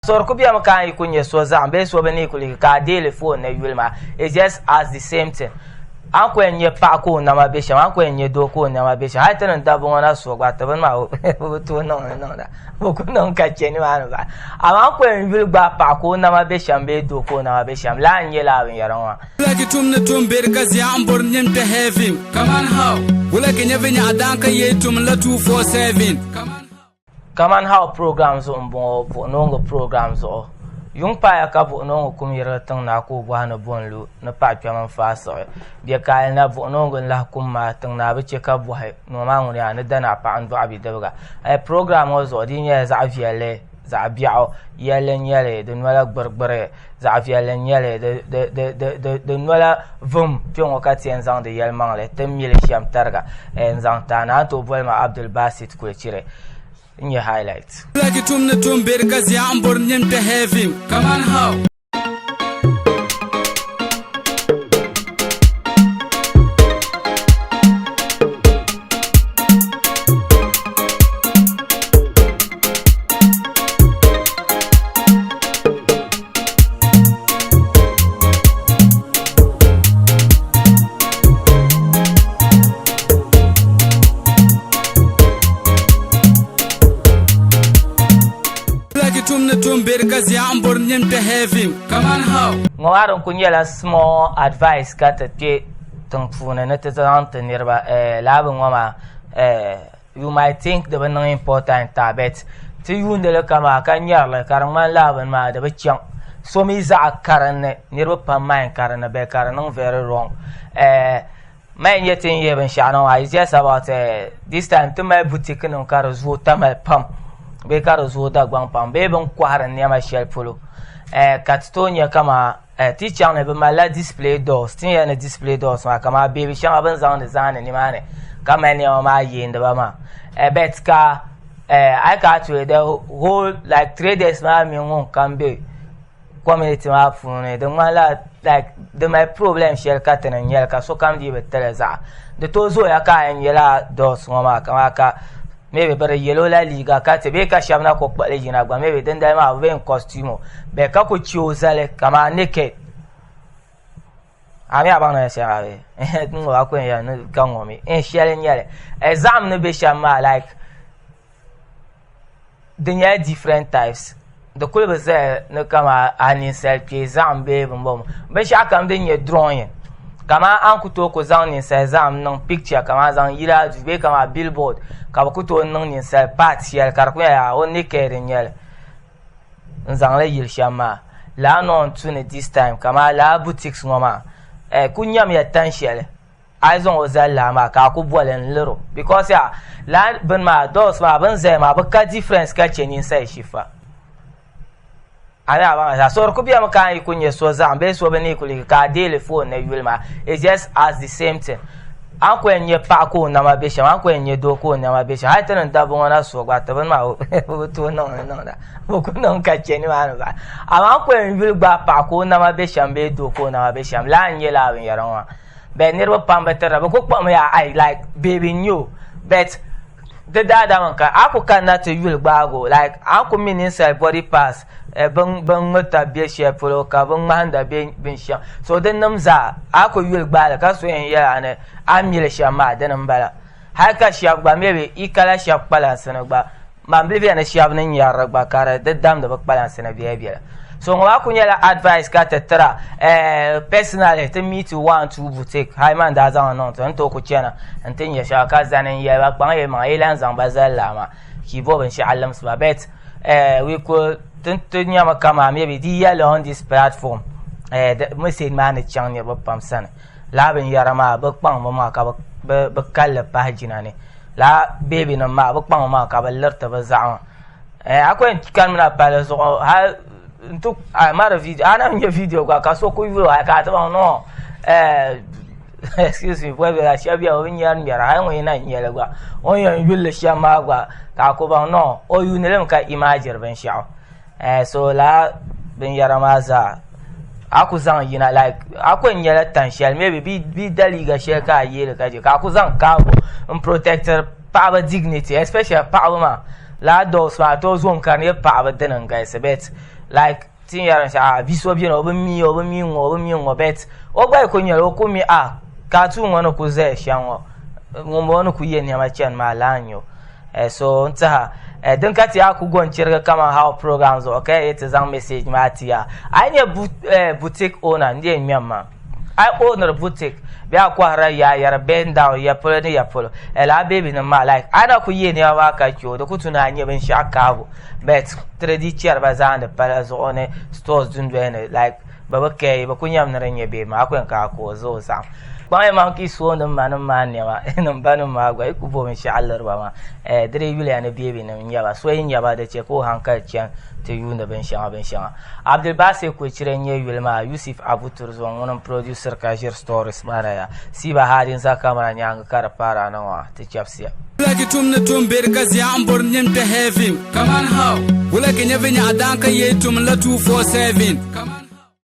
So di ku bemi ka a yi ku nya so zaɣim bee so bi ni ku lihi ka a deei li phone ni yuli maa it's just as the same thing. A ni ku yɛn nya paɣa ka o nama be shɛm, a ni ku yɛn nya doo ka o nama be shɛm hali ti ni dabba ŋɔ na so gba ti bini maa bɛ bi tooi niŋ li niŋda bɛ ku niŋ ka che nimaani bahi. Amaa a ni ku yɛn yuli gbaai paɣa ka o nama be shɛm bee doo ka o nama be shɛm lala n-nyɛ lala binyɛra ŋɔ maa. Wula ki tum ni tum beri ka zia n bori nyin kpe heaven Kaman how? Wula ki nya vinyaɣa daan ka yee tum la 247 Kaman how? Kaman how program zuɣu m-bɔŋɔ, buɣinooŋgi program zuɣu. Yuŋ paaya ka buɣinooŋgi kum yirigi tiŋ naa ka o bɔhi ni bo n-lu ni paɣ kpɛma n-faai siɣi. Bɛ kaali na buɣinooŋgi n-lahi kum maa, tiŋ naa bi che ka bɔhi ni o maa ŋuni yaa ni dana paɣa n-dɔɣi bidibiga. Ayi program ŋɔ zuɣu di yi nyɛla zaɣ viɛlli, zaɣ biɛɣu, yɛlli n-nyɛ li, di nola gbirigbiri. Zaɣ viɛlli n-nyɛ li, di nola vum kpe ŋɔ ka ti yɛn zaŋdi yɛlimaŋli ti ni mi li shɛm tariga n-zaŋ ti a na. A ni tooi boli ma Abdul Basit Kulichiri n-nyɛ highlight. Like tum ni tum beri ka zia n bori nyin kpe heaven kaman how. Ŋɔ maa din kuli nyɛla small advice ka ti kpe tiŋ puuni ni ti zaŋ ti niriba lala bini ŋɔ maa You might think di bi niŋ important a but ti yuundi li kamaa ka nyari li ka di ŋmani lala bini maa di bi chaŋ. So mi zaɣa karinli niriba pam mind karinli but ka di niŋ very wrong. Eh man nyɛ ti ni yihi binshaɣu na maa it's just about eh this time ti mali boutique nim ka di zooi Tamale pam bee ka di zooi Dagbaŋ pam bee bini kɔhiri nɛma shɛli polo eh ka ti tooi nya kamaa Eh, ti chaŋ ni bɛ malila display doors, ti ni yɛli ni display doors maa kamani beebi shɛŋa bɛ ni zaŋdi zaani nimaani ka mali nɛma maa yeeni ba maa. Eh, but ka eh, a yi kana ti yuli the whole like traders maa mini ŋun kam be community maa puuni di ŋmanila like di mali problem shɛli ka ti ni nyɛli ka sokam dii bi tili zaɣa. Di tooi zooya ka a yɛn nyɛla doors ŋɔ maa kamani ka maybe bɛ di yɛl o la liiga ka ti bee ka shɛba na ku kpuɣi li yina gba maybe dindali maa bɛ bi yɛn costume o bɛ ka ku che o zali kamani naked a mi a baŋ ni shɛŋa bee n ŋɔ a ku yɛn yɛli ni ka ŋɔ mi n shɛli n nyɛli zahim ni be shɛm maa like di nyɛla different types di kuli bi zaya ni kamani a ninsali kpee zahim bee bin bɔŋɔ binshɛɣu kam din nyɛ drawing kamani a ni ku tooi ku zaŋ ninsali zahim niŋ picture kamani a zaŋ yili a duu bee kamani billboard ka bɛ ku tooi niŋ ninsali part shɛli ka di ku nyɛla o naked n-nyɛli n zaŋli yili shɛm maa lala noo n-tu ni this time kamani lala boutiques ŋɔ maa ku nyamiya tan shɛli A yi zaŋ o zali laa maa ka a ku boli n liri o because yaa laa bini maa dolls maa bini zaya maa bi ka difference ka che ninsali shifa a mi a baŋ zaa so di ku bemi ka a yi ku nyɛ so zaɣim bee so bi ni ku lihi ka a deei li phone ni yuli maa it's just as the same thing a ni ku yɛn nyɛ paɣa ka o nama be shɛm a ni ku yɛn nyɛ doo ka o nama be shɛm hali ti ni dabba ŋɔ na so gba ti bini maa bɛ bi tooi niŋ li niŋda bɛ ku niŋ ka che nimaani bahi amaa a ni ku yɛn yuli gbaai paɣa ka o nama be shɛm bee doo ka o nama be shɛm lala n-nyɛ lala binyɛra ŋɔ maa. But niriba pam bi tirina bɛ ku kpuɣimi yaa ai like baby n-nyɛ o but di daadama n-ka a ku kanna ti yuli gbaagi o like a ni ku mi ninsali body parts bɛ ŋmirita be shɛli polo ka bɛ ŋmahinda be binshɛŋ so di nim zaa a ku yuli gbaali ka so yɛn yɛli a ni a ni mi li shɛm maa dini m-bala hali ka shɛba gba maybe yi kala shɛba kpalansi ni gba Man bili beni shɛba ni nyari li gba ka di damdi bɛ kpalansi ni biɛla biɛla. So ŋɔ maa kuli nyɛla advice ka ti tira eh, personally ti meet one two boutique hali man daa zaŋ niŋ ti n tooi ku chana n ti nyɛ shɛba ka zani n yɛli ba kpaŋ yi maŋa yi lan zaŋ ba zali laa maa ka yi bo binshɛɣu limsi ba but eh, we could ti ti nyami kaman maybe di yɛlli on this platform eh, message maa ni chaŋ niriba pam sani lala binyɛra maa bɛ kpaŋ bi maŋa ka bɛ kalli pahi jina ni. Lala beebi nim maa bi kpaŋ maa ka bi liriti bi zaɣa maa a ku yɛn kanimina palli zuɣu hali n ti a mari viidiyo a na nyɛ viidiyo gba ka so ku yuli o ka a ti baŋ noo excuse me bɔbi shɛba bɛ bi nyɛri ŋmɛra hali ŋun yi na nyɛli gba o ni yɛn yulli shɛm maa gba ka a ku baŋ noo o yuundi limi ka imaajiri binshaɣu So lala binyɛra maa zaa a ku zaŋ yina like a ku yɛn nyɛla tan shɛli maybe bia da liiga shɛli ka a yeeli ka chɛ ka a ku zaŋ kaabu n protectiri paɣaba dignity especially paɣaba maa. Lala dolls maa tooi zom ka di nyɛ paɣaba dini n galisi but like ti ni yɛri shɛm a bia so biɛni o bi mi o bi mi ŋɔ o bi mi ŋɔ but o gba yi ku nyɛli o ku mi a cartoon ŋɔ ni ku zaya shɛm ŋɔ ŋunbɔŋɔ ni ku yɛ nɛma chani maa laa n-nyɛ o Eh, so n tiha eh, din ka ti a ku go n-chirigi kaman how program zuɣu ka yi ti zaŋ message maa ti ya. A yi nyɛ eh, boutique owner n-dee ŋmɛm maa. A yi owniri boutique bee a kɔhirila yaayɛri bend down ya polo ni ya polo eh, lala baby nim maa like a na ku ye nɛma maa ka che o di ku tu ni a nyɛ binshɛɣu kaabu but ti di dii chɛri ba zaandi pala zuɣu ni stores dundoya ni like bɛ bi care bɛ ku nyami ni di nyɛ baby maa a ku yɛn ka a ka o za o zaɣim. Kpaŋ ya maŋ ka yi sooni m manim maa nɛma ni m banim maa gba yi ku bo binshɛɣu liri ba maa eh, di dii yuliya ni baby nim n-nyɛ ba so yi nya ba di che ka o hankali chani ti yuuni binshɛŋa binshɛŋa. Abdulbasir Kuchire n-nyɛ yuli maa, Yusuf Abu Turzon ŋuni m-produsiri ka ʒiri stories maa na ya. Siba Hadi n-za camera nyaaŋa ka di paari a na ŋɔ a ti chɛbisiya. Wula ki tum ni tum beri ka zia m bori nyin kpe heaven. Kaman how? Wula ki nyɛ vinyɛɣu daan ka yee tum la 247.